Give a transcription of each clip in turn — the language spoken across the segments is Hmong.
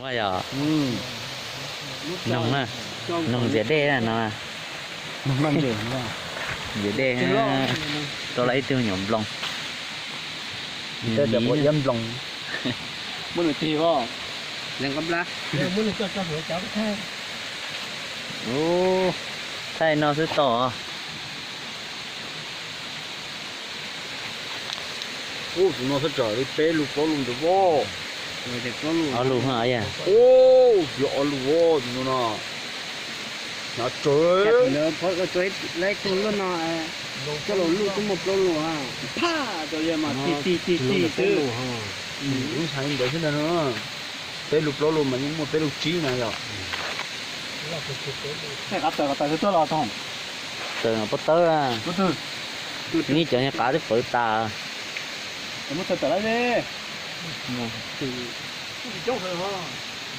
Yog noog, noog ntxias dej no. Ntxias dej, rau lawv ib tug nyuam nploos. Ua iab nploos. Thaij no xwb tau. Ub, tus no thaj tsam li peb lus plaub lus ntawd pob. Ob lus ha yog. Ub, yog ob lus tus no no. Hnyav tsawv. Lawv tus luaj no coj los luj twb muaj plaub lus, phaj rau yog mas tig tig tig tig xwb. Lub ntxhais ntawd xwb ntag no. Peb lus plaub lus mas yeej muaj peb lus tsib na yom. Thaij qab taws, qab taws xwb tuaj los tau. Taws no pob tawb. Neb cov niag qav twb pawv tas.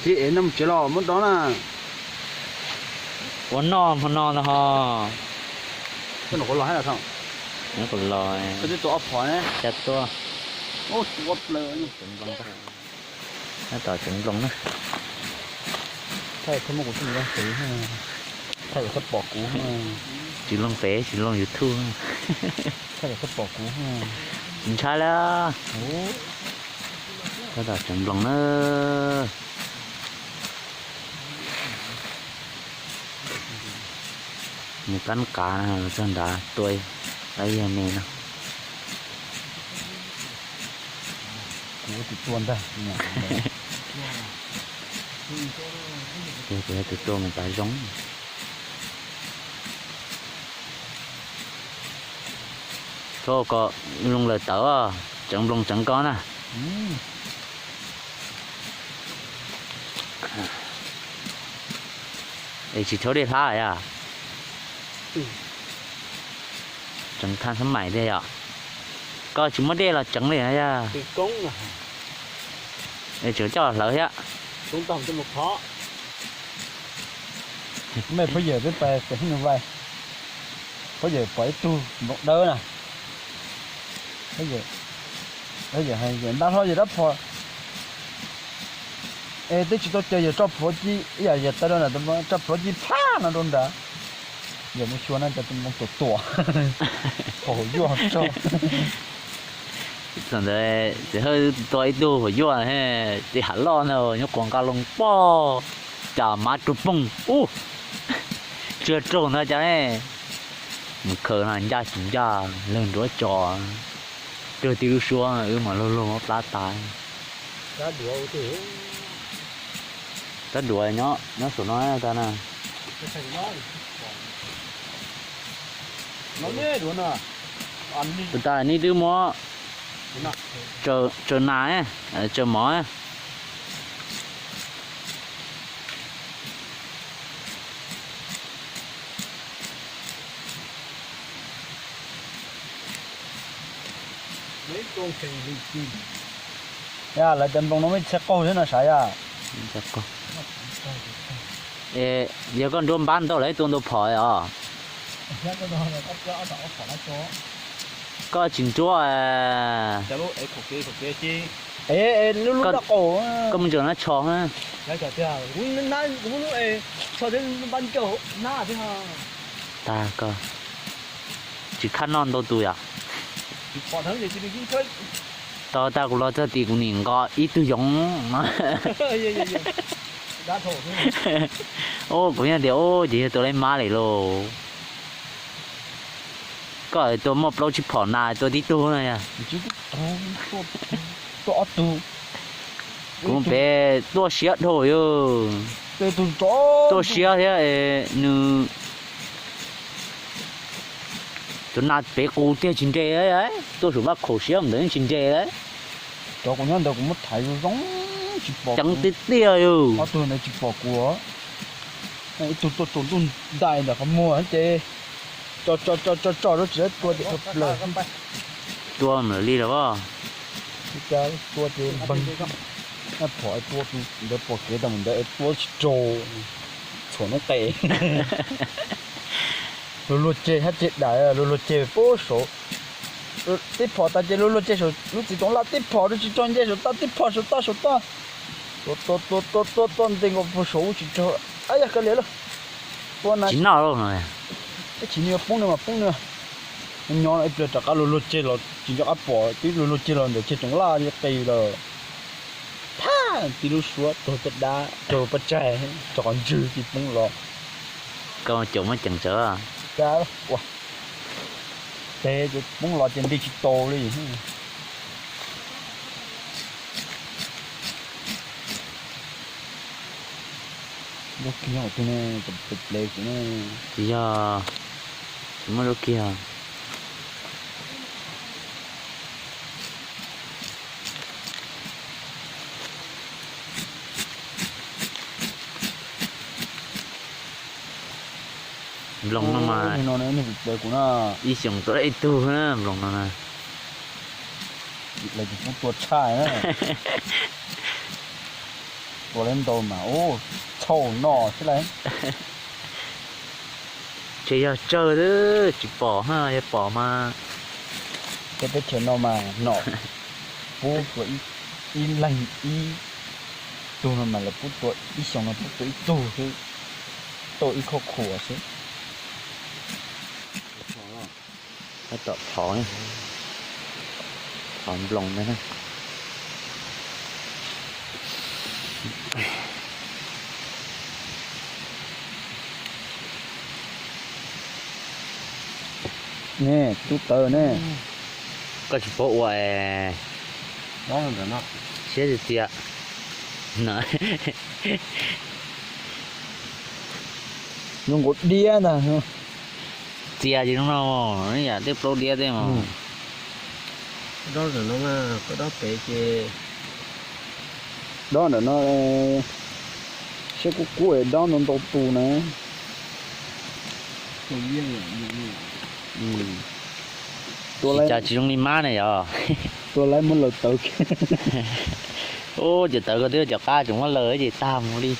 Tib ev noj mus tsev los muab dob na. Ua noj hmo no ntag ho. Nyob qhov los, xya tuaj. Tab tom tseev nploos na. Thaij thaij muab kuv txoj nyob pem, thaij kom txhob pom kuv. Tsis looj pem, tsis looj YouTube. Thaij kom txhob pom kuv. Tsis ntshai li. Tab tom tseev nploos na. Mus kab qav txog nrad tua ib yag me no. Kuv tus tua ntag. Kuv yog tus tua mus kav zoo. Txhob kom zoo lawm tawv, tseev nploos tseev ko na. Es tsis tshua dej hlab yog? Tseev thaj xab maim tiag yom? Koj tsis muaj dej los tseev li yog? Es tseem coj los hlawv thiab. Mej phob yawm peb pais pem hib nus vais, phob yawm pom ib tug nploos dawb na. Phob yawm hais tias ntab hlob yawg dab phom, es twb tsis tau caw yawg tso plhuav ci ib yam yawg taw rau nram tus nploos, tso plhuav ci phaj no rau nrad. Yawg mus xyuas no cas tus nploos tuam tuam, pom hauv yuaj tso. Thaum ntawd txiv hawj tua ib tug hauv yuaj, tej hav loj ntag nyob quas nqa loo pog, cas mab rua poog ub, tsis yog raug ntag cas ne. Mus khaws no ncaj tsis ncaj, leeg nruab tso, raug tib lub suab wb mam luag luag muab plab tas. Rab duav nyob saum no tag na. Tus tas nej twb muab tsaws nas, tsaws mov. Yog lawv cov nploos no muaj ib txhia qaug thiab no sav yog. Yog koj nruab npab ntau lawv tua ntau phom os. Koj tsis nruab. Koj mus ntsaws nab tsho. Tag koj tsis khab noj ntau tus yom. Tau tag kuv los txog tim kuv nim nqos ib tug yoov. Ub, kuv yeej tias ub ces yog tua leb mab li lauj. Koj tua muaj plaub tsib phom nas tua tib tug na yog. Kuv pem tuaj siab dhau yog. Tuaj siab thiab nws tus nas pem qus tiag tsis nres, tuaj saum vaj khaum siab ntawd tsis nres. Cov kuv nyob ntawd kuv muab thaiv zoo zoo tsis pom. Ceev tiag tiag yog. Ob tug ntawd tsis pom kuv. Ib tug tuaj tsaus ntuj ntais ntawm qhov muag ces tso tso tso tso tso rau tsis tua ces ua plaws. Tua mam li los. Tua ces npog. Phom tua tus ntawd pom kev tau mus ntawd es tua tsis raug. Txhuam noob qes. Luag luag ceg hab ceg dais, luag luag ceg pub saud. Tib phom tas ces luag luag ceg saum lub txiv toov laj, tib phom rau tsis raug nce saum toj, tib phom saum toj saum toj. Tua tua tua tua tua tua ntes nkaus puag saum ub tsis raug. Ab yog kav liam lauj. Tua na. Tsis noj lauj no. Tab sis nws yuav poob nws mas poob nws. Nyob ib pliag rov qab luag luag ceg los tsis nco qab pom, twb luag luag ceg los ntawm ceg roov laj li qis lawm. Thab tib lub suab raug caj dab raug paj tsaig raug qhov ntswg tsis poob los. Koj caum muab ceev tsawv. Cas ua teg ces poob los ces nti tsis tau li. Lub kiag tus ne, tus ple kuv ne. Tsis yog, tsis muaj lub kiag. Nploos no mas ib xyoos tua ib tug na, nploos no na. Lawv tsis pub tua tshaj na. Tua lawv ntau mas ub txhaum no xwb lauj. Ces yog tsawg tsis pom, yog pom mas peb teb chaws no mas nom pub tua ib leeg ib tug no mas lawv pub tua ib xyoos no pub tua ib tug xwb, tau ib khob khuas xwb. Tab tom thov, thov nploos ntag na. Ne tub tawv ne. Koj tsis paub ua es siab tsis txias. Zoo nkaus diab ntag. Txias ces zoo no, yam tej plaub diab tej mas. Dob ntawm no, koj dob pem ces. Dob ntawm no siab kub kub es dob ntau ntau tus na. Tua cas tsis zoo li mab ne yog. Tua lawv muab lawv tawv. Ub, cov tawv ko twb cov qab tseem muab lawv ces tag mus li.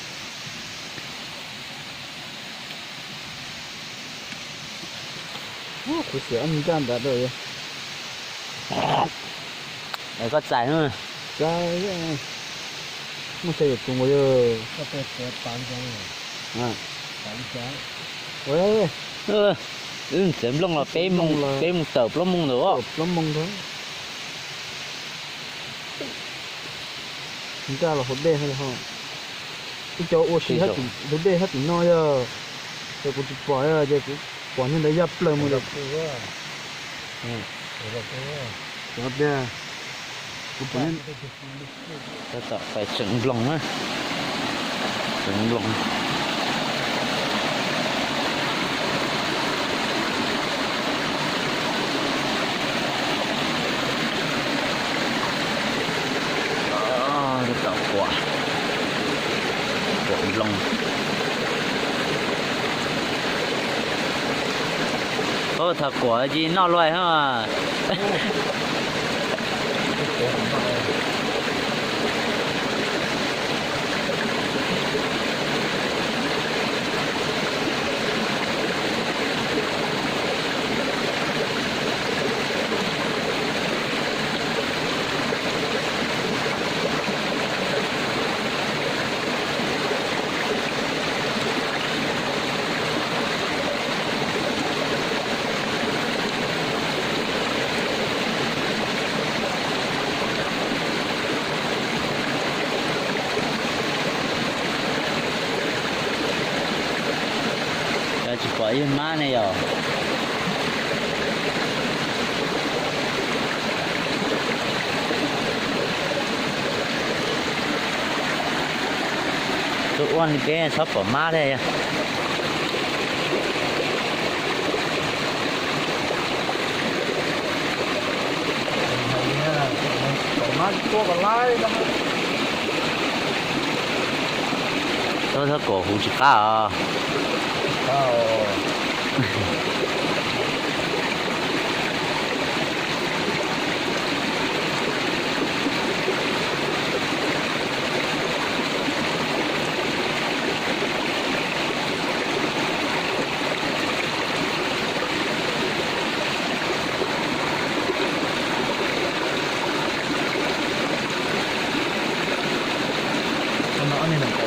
Kuv xiam ob ncaj nrad rau. Koj txais, muaj xya yam tus nkaus yog. Wb txiav nplooj los peb moo, peb moo tawm plaub moo ntawd os. Plaub moo ntawd. Ncaj los hauv dej ho. Ib cov ua si ntug dej hab tim no yog, ces kuv tsis pom, ces kuv pom nyob ntawd yaj plaws mus li. Cov tiag, kuv pom. Tab tom pais tseem nploos na, tseem nploos. Tab tom kuam, kuam nploos. Ub, thaum kuam cia noj luaj. Tsis pom ib mab ne yog. Tus ua li peb txhob pom mab thiab. Txhob kom huv tsis qab os.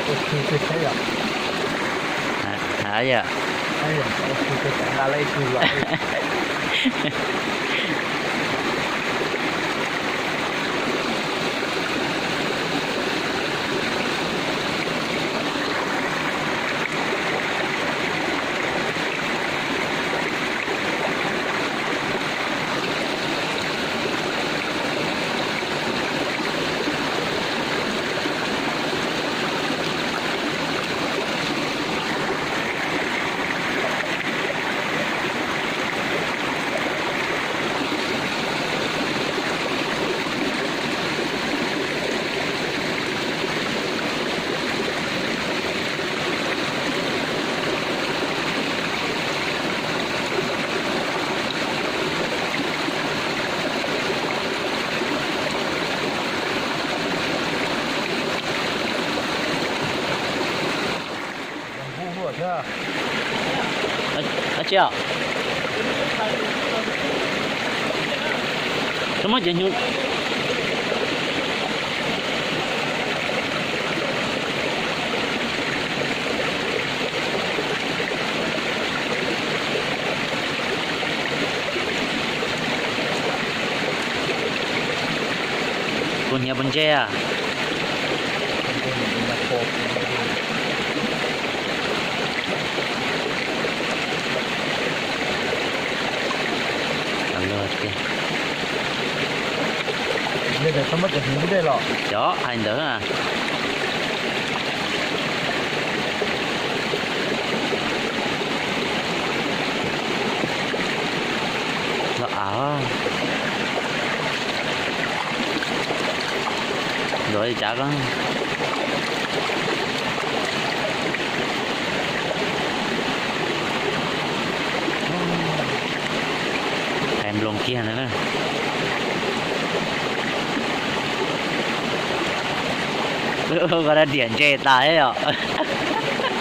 Ua khw twg saib yom. Hais yom. Ua khw twg saib nqa lawm ib tug los. Dab tsi os? Tsis muaj cov hnyuv. Kuv hniav puas ntse a? Cov hais ntawd. Los av. Luav li cas koj. Hais nploos kiag ntawd na. Koj dab diam ntse tas thiab yom.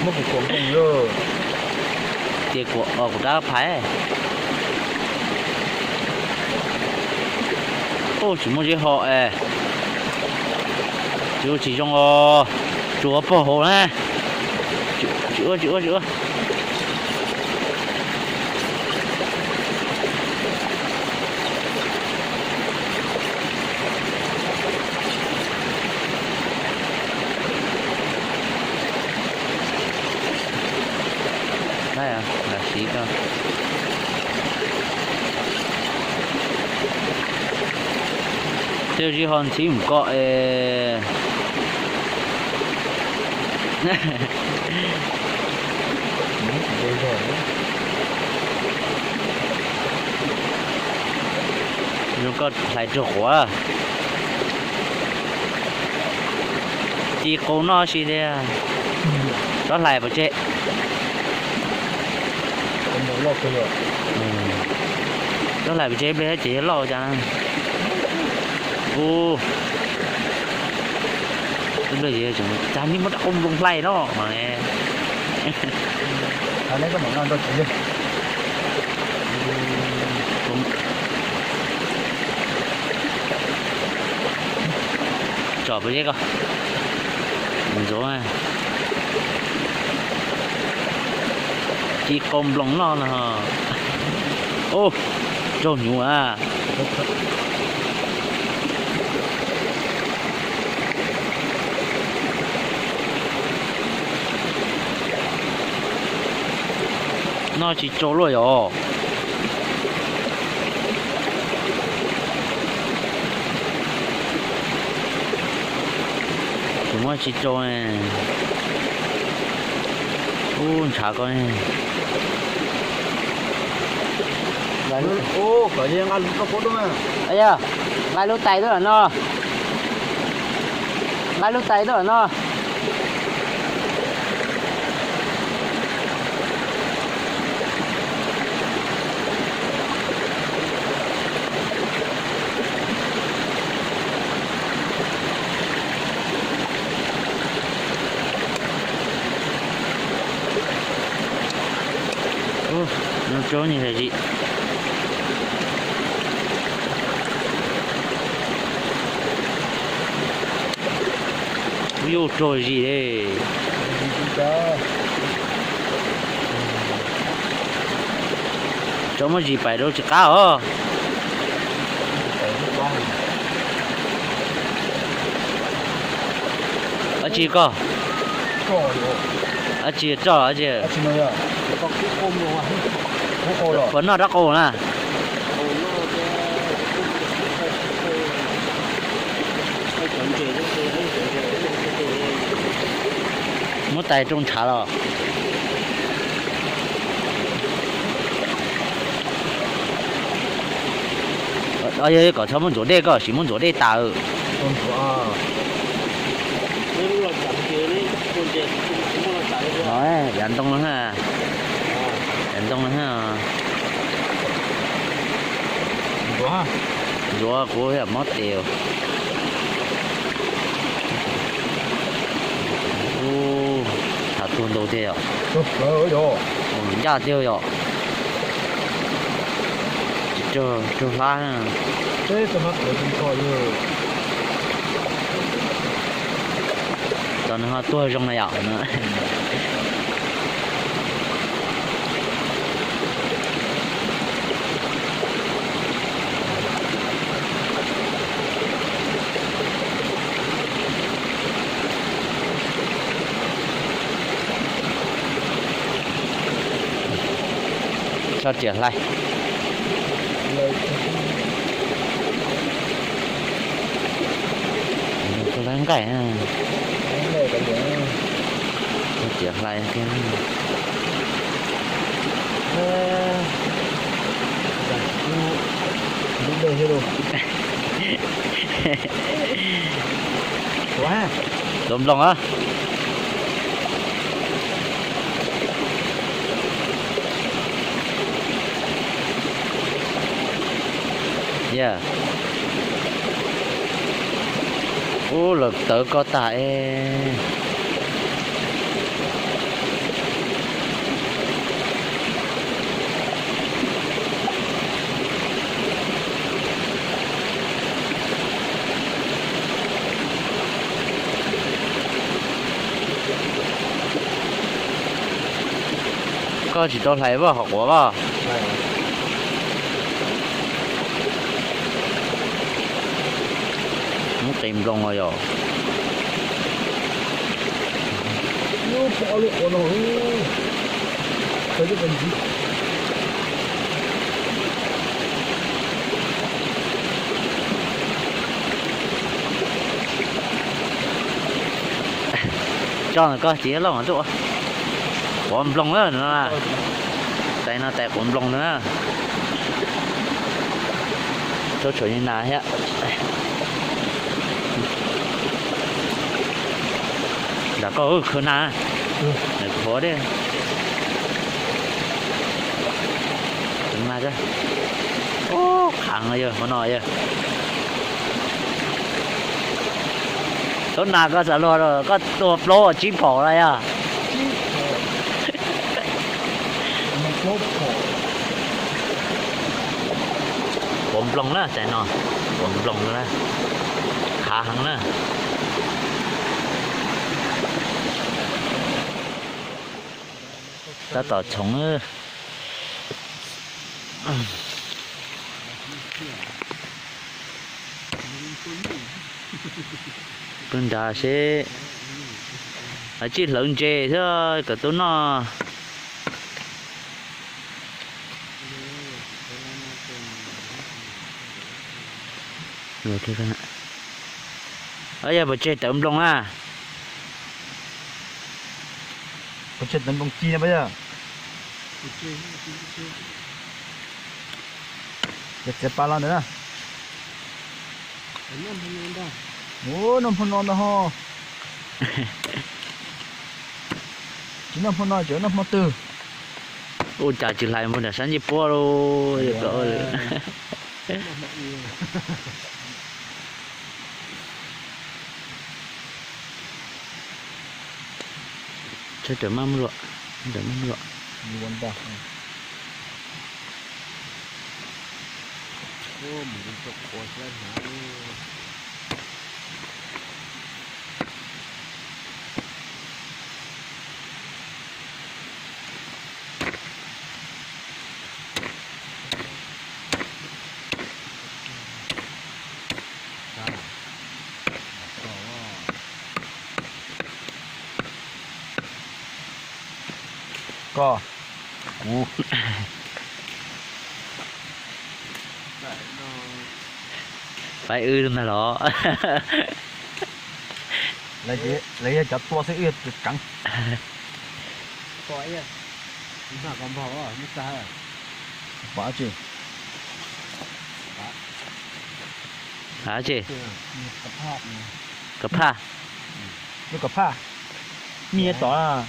Muab kuv kuam nkoos lawm. Ces kuv, kuv rab phais. Ub, tsis muaj zeb ho es. Tsis ua tsis zoo os. Tsuav pog hauv na. Tsis ua, tsis ua, tsis ua. Siv koj. Tej zib ho ntxhib mus koj es. Zoo koj hlais rau quav. Ci qau noj si tiag. Tsob hlais pov tseg. Tsob hlais pov tseg ib pliag ces yog loj cas. Ub, ib pliag ces cas nej muab rab qau nploos hlais no mas. Tsom pov tseg ko. Ntxuav. Ci qau nploos noj no. Ub, raug hnyuv a. Noj tsis tsau luaj yom. Tsis muaj tsis tsau. Ub, ntshav ko. Yog, nqa lub tais tuaj no. Nqa lub tais tuaj no. Ub, no tsob ni zim. Yuj ruag zis li. Tso muab zis pais rau tsis qab os. Dab tsi koj? Dab tsi tso dab tsi? Puas noj rab qau na? Muab tais rau ntshav los. Yog kom txhob muab ntxuav dej, koj sim muab ntxuav dej tas. Yav ntoo no na. Yav ntoo no na. Ntxuav kuv mob tes. Ub, tshav tuag ntau tiag yom. Ncaj tiag yom. Tsis raug hlab. Tos nws ho tuag zoo na yom. Tso riam hlais. Tus lawv nqaij, tso riam hlais kiag. Tus nploos a. Yog. Ub, lawv tawv koj tag es. Koj tsis tau hlais vaj hom quav koj. Muab qis nploos os yom. Tso ntawm koj txiv loj mas tuaj. Quav nploos na no. Tais no tais quav nploos na. Tso tshuav li nas thiab. Nram koj khawb nas, qhuav thiab. Ub, qhav yog hauv no yog. Thaum nas koj xav luag koj tua plaub tsib phaum na yog. Quav nploos na tais no, quav nploos na, qhav heev na. Tab tom txhoov. Pw nrad seb, tsij hlawv ntses thiab kom tau noj. Yog pes tseg tawv nploos na. Pes tseg tawv nploos ci na pab yog. Ces txiav pas los ntawd na. Ua noj hmo no ntag ho. Tsis noj hmo no ces noj hmo twg? Ua cas tsis hlais mus nram sab ncej puab lauj. Tsawg rawm maj muaj luam, rawm maj muaj luam. Koj, kuv. Faib wb ntag los. Lawv yog cov tua xwb, wb yog tseev. Pom tsi? Tsi? Kav phaj. Lub kav phaj. Nyiaj tom.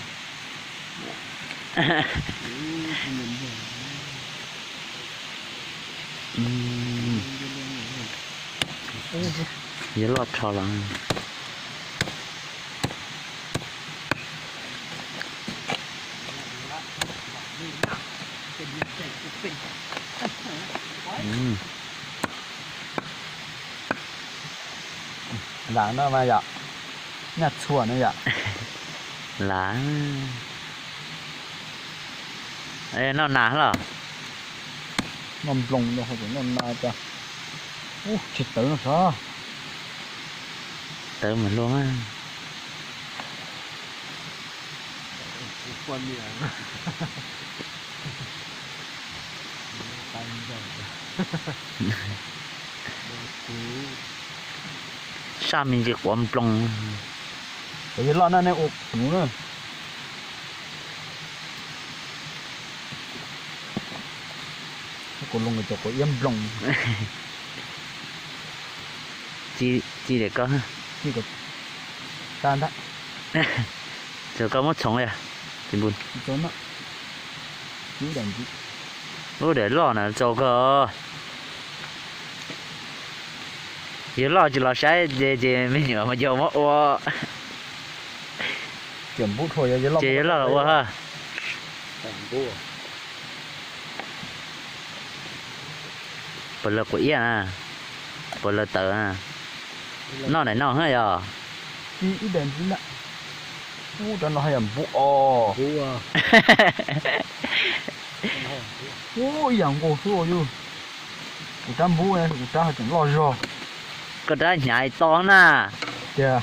Yog loj rho los. Lam no mas yom, nyaj txhua no yom. Lam. Noj nas los? Noj nploos, noj nas tas. Ub, tsis tawv no sav. Tawv mas luag. Saj me ntsis quav nploos. Cov yawg loj na nej ua kuv na. Kuv loo cov quav iab nploos. Ci, ci dam koj. Tag ntag. Txawm koj muab txhoov yog. Ub, daim loj na txaus kawg. Yawg loj tsis los saib ces me nyuam mas yog muab ua. Ces yawg loj los ua ha. Puas lawv quav iab na, puas lawv tawv na. Noj daim no ha yog. Ib daim ntxiv na. Ub, rab no haj yam npub os. Ub, ib yam nkaus xwb os yus. Kuv rab npub, kuv rab haj tseem loj zog. Koj rab hnyav to na. Tiag.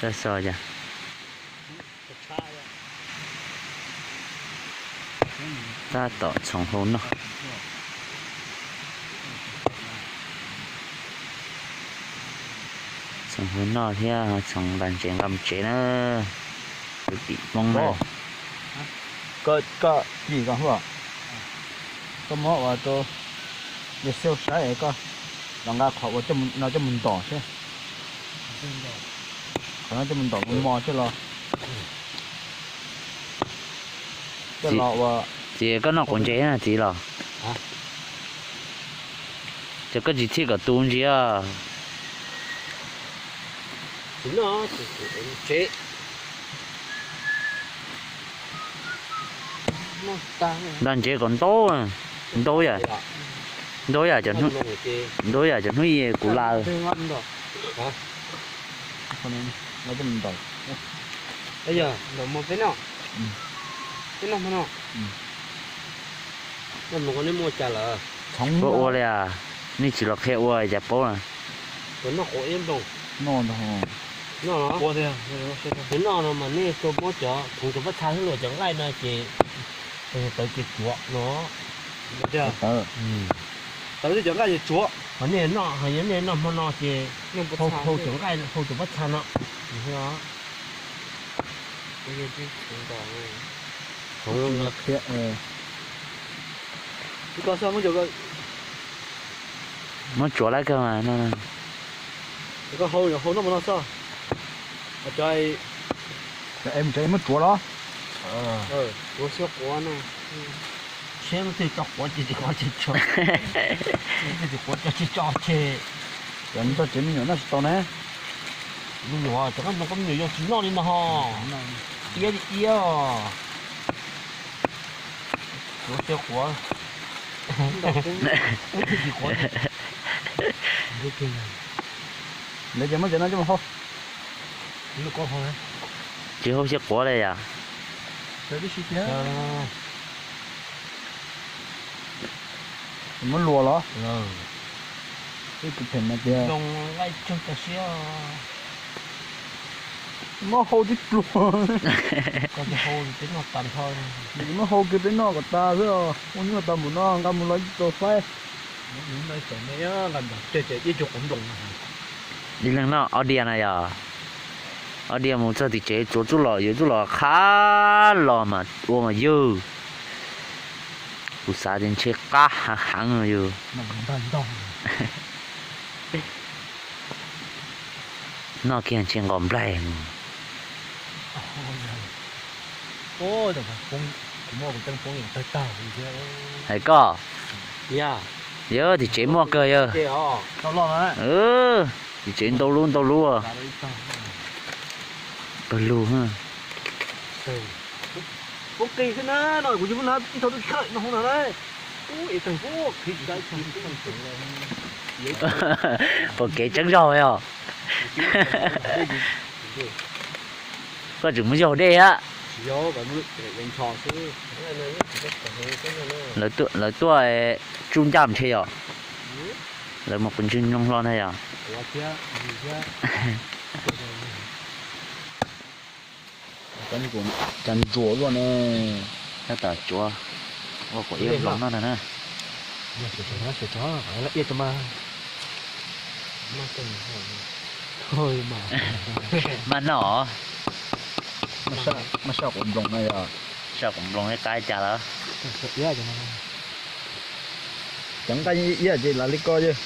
Koj so cas. Tab tom txhoov hau noj. Txhoov hau noj thiab txhoov nqa ntses nqa mus tsev na. Kwv tij Hmoob na. Koj, koj, koj muab ua rau yawg Xiauj saib es koj los nqa qhov uas no coj mus ntom seb. Qhov no coj mus ntom mos mos seb los. Coj los ua. Txiv, koj noj quav ntses na txiv los? Ces koj tsis txhij kom tu ntsia. Nqa ntses kom ntau, ntau yam, ntau yam, ntau yam cov hnub ib kuv laws. Ua ua li, nej tsis los qhia ua cas paub. Noj no mas nej muab cov, cov pob txha xwb los cov nqaij no ces tawv ces cuav no. Tawv cov nqaij ces cuav. Ho nej noj, ho yog nej noj hmo no ces hau cov nqaij, hau cov pob txha no. Muab tsuav lawm kawg mas. Koj hau, hau noj mus no xwb. Cov es mus tsev muab tsuav los? Tsuav siab quav no. Siab twg tso quav ces tsis quav ces tsuav. Twg tsis quav ces tsis tso ces. Cov txoj tsev me nyuam noj tsis tau ne. Me nyuam cov nqaij no koj me nyuam yog tsis noj li no ho. Iab li iab. Tsuav siab quav. Tsis quav. Lawv ces muab cov no coj mus hau. Tsis hau siab quav li yom. Muab luas los? Muab hau tib pluag. Muab hau kiag peb noj kom tas xwb os. Ua nyuaj tau npaum no nqa mus los ib tug faib. Ib leeg noj ob diav na yog. Ob diav mus txog tim tsev tsuav txuj lom yuav txuj lom qab los mas ua mas yug. Kuv xav tias ntshe qab heev heev yug. Noj kiag ntshe nqos nplaig. Hais koj, yog tim tsev muaj kawg yog. Tim tsev ntau lub ntau lub. Pawg lug. Pom kev tseeb zog os. Koj tseem muaj zog dej a. Lawv tuaj tsuj ncaj ntshe yog. Lawv mus qhov ntswg nyoog hlo ntag yog. Cas ntsuav luaj ne. Tab tom tsuav ua kom ib nploos noj ntag na. Maj noj. Maj saj quav nploos no yog. Saj quav nploos qab cas lawm. Cov nqaij iab ces lav li ko yog.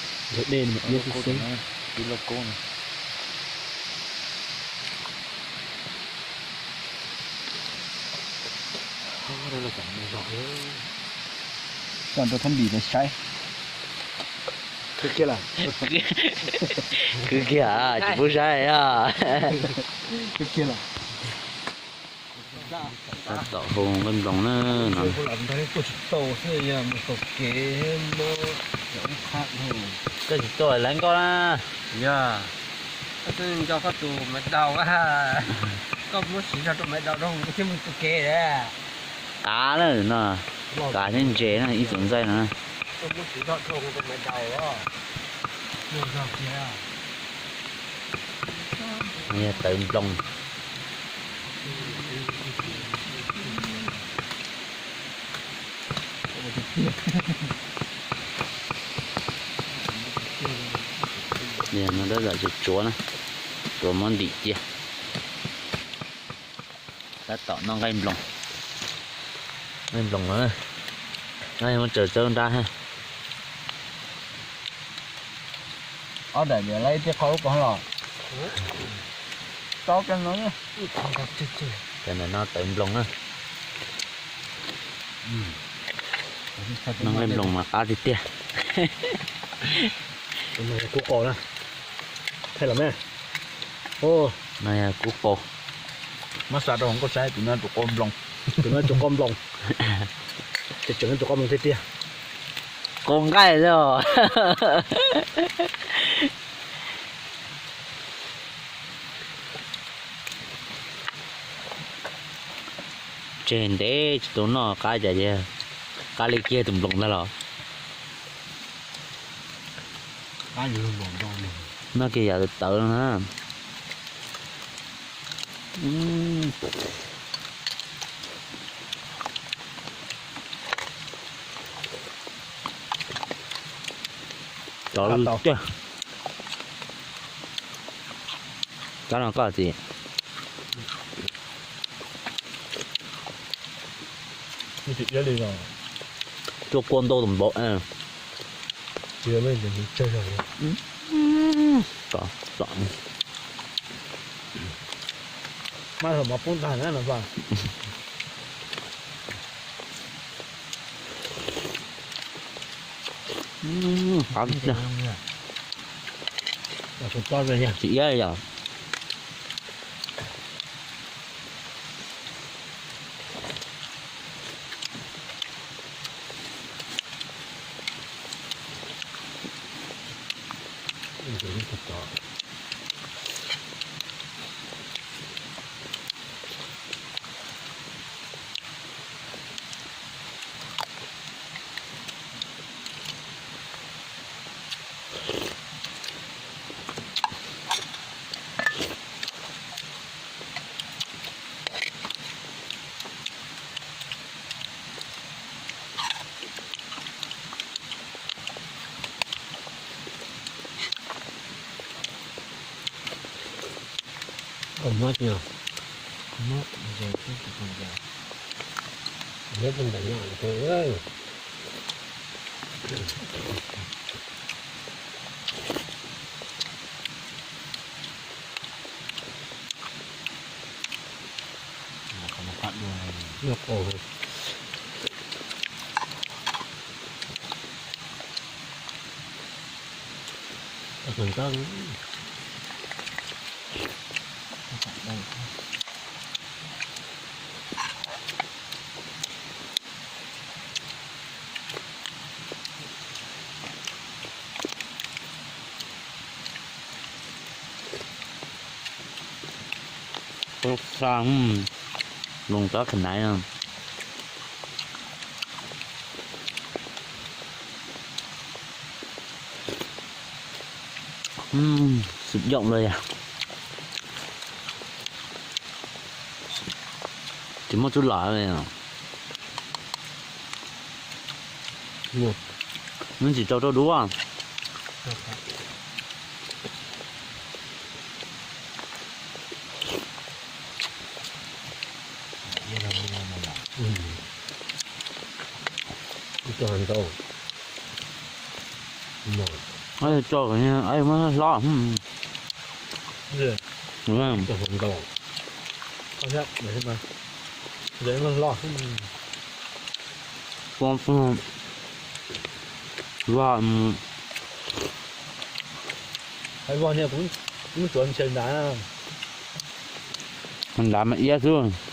Tso rau thab npis rau saib. Khwb kiag, tsis pub saib. Tab tom hu nqaij nploos na no. Koj tsis tuaj lawv nkauj na. Yog, koj twb nco koj tus maiv daus, koj muab siv zog rau maiv daus rau thiab mus tus kev. Qav na no, qav thiab ntses na ib txwm ntxaij no. Yog tawv nploos. No tab tom tsuav tsuav na, tsuav muab ntim cia. Tab tom noj nqaij nploos. Nqaij nploos, muab tsaws txawb nrab. Ob daim tias laib tej qho lub ko los. Tau, cov ntawm no tawv nploos na. Noj nqaij nploos mas qab tiag tiag. Kub qau na. Thaij los me. No yog kub qau. Muab xa rau hauv nkauj saib, tus no tus qau nploos. Tus no tus qau nploos. Tseem tus qau nploos tiag tiag. Qau nqaij xwb os. Tseg ntev tsis tau noj qab cas, qab li kiag tus nploos ntag los. Noj kiag yam tawv na. Cov lwj tiag. Cov no koj txiv. Tuaj kua ntau tus npaum. Maj los mov poob ntag na no. Tsis iab yog. Mob tsis, mob, mob ntawm no. Xa, loos tov kha naiv. Xwm yom lawm yog tsis muaj tsuj lom li. Nws tsis tau rau duab. Tso, muab hlob. Vaj, vaj niag kuv tsuav ntshe nrad, nrad mas iab xwb.